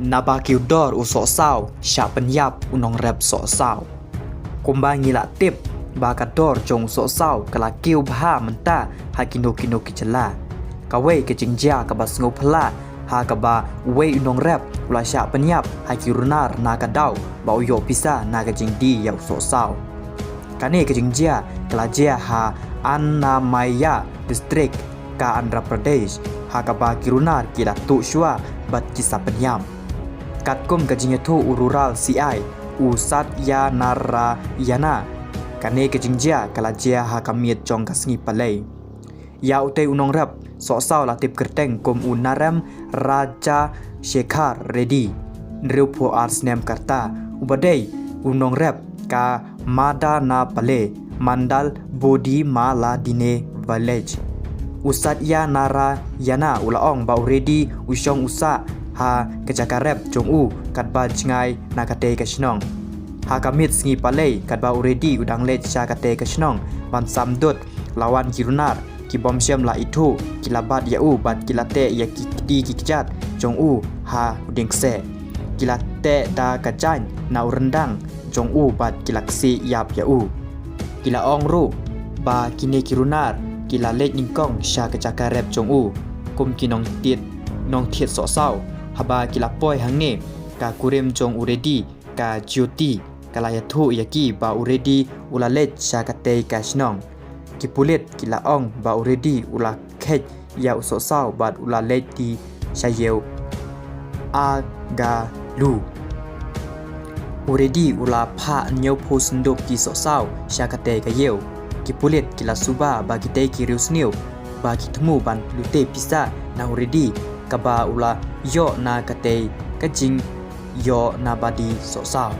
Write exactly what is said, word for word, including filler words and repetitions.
Naba kiew dor u Sohsaw, shah pynïap u nongrep Sohsaw. Kumba ngi la tip ba ka dor jong u Sohsaw ka la kiew bha mynta ha kino kino ki jylla. Kawei ka jingjia kaba sngewphylla ha kaba uwei u nongrep u la shah pynïap ha ki runar na ka daw ba u ïoh pisa na ka jingdie ïa u Sohsaw. Kane ka jingjia ka la jia ha Annamaya District, ka Andhra Pradesh, ha kaba ki runar ki la tuh shuwa bad ki sa pynïap. Katkum ka jingïathuh u Rural C I, u Satyanarayana, kane ka jingjia ka la jia ha ka miet jong ka sngi Palei. Ïa utei u nongrep Sohsaw la tip kyrteng kum u Narem Raja Shekhar Reddy, hynriewphew ar snem ka rta, uba dei u nongrep ka Madanapalli, Mandal Bodimaladine Village. U Satyanarayana u la ong ba u Reddy u shong u sah ha ka jaka rep jong u katba jngai na katei ka shnong. Ha ka miet sngi Palei katba u Reddy u dang leit sha katei ka shnong ban sam dud, la wan ki runar, ki bym shym la ithuh, ki la bat ïa u bad ki la teh ïa ki kti ki kjat jong u ha u dieng kseh. Ki la teh da ka jaiñ na u ryndang jong u bad ki la ksih ïap ïa u. Ki la ong ruh ba kine ki runar ki la leit nyngkong sha ka jaka rep jong u kum ki nongthied, nongthied Sohsaw. Haba ki la poi hangne, ka kurim jong u Reddy, ka Jyoti, ka la ïathuh ïa ki ba u Reddy u la leit sha katei ka shnong. Ki pulit ki la ong ba u Reddy u la kheit ïa u Sohsaw bad u la leit die sha ïew Agalu. U Reddy u la phah hynñiewphew sanduk ki Sohsaw sha katei ka ïew. Ki pulit ki la suba ba kitei ki riewsniew ba ki thmu ban lute pisa na u Reddy kaba u la ïoh na katei ka jingïoh na ba die Sohsaw.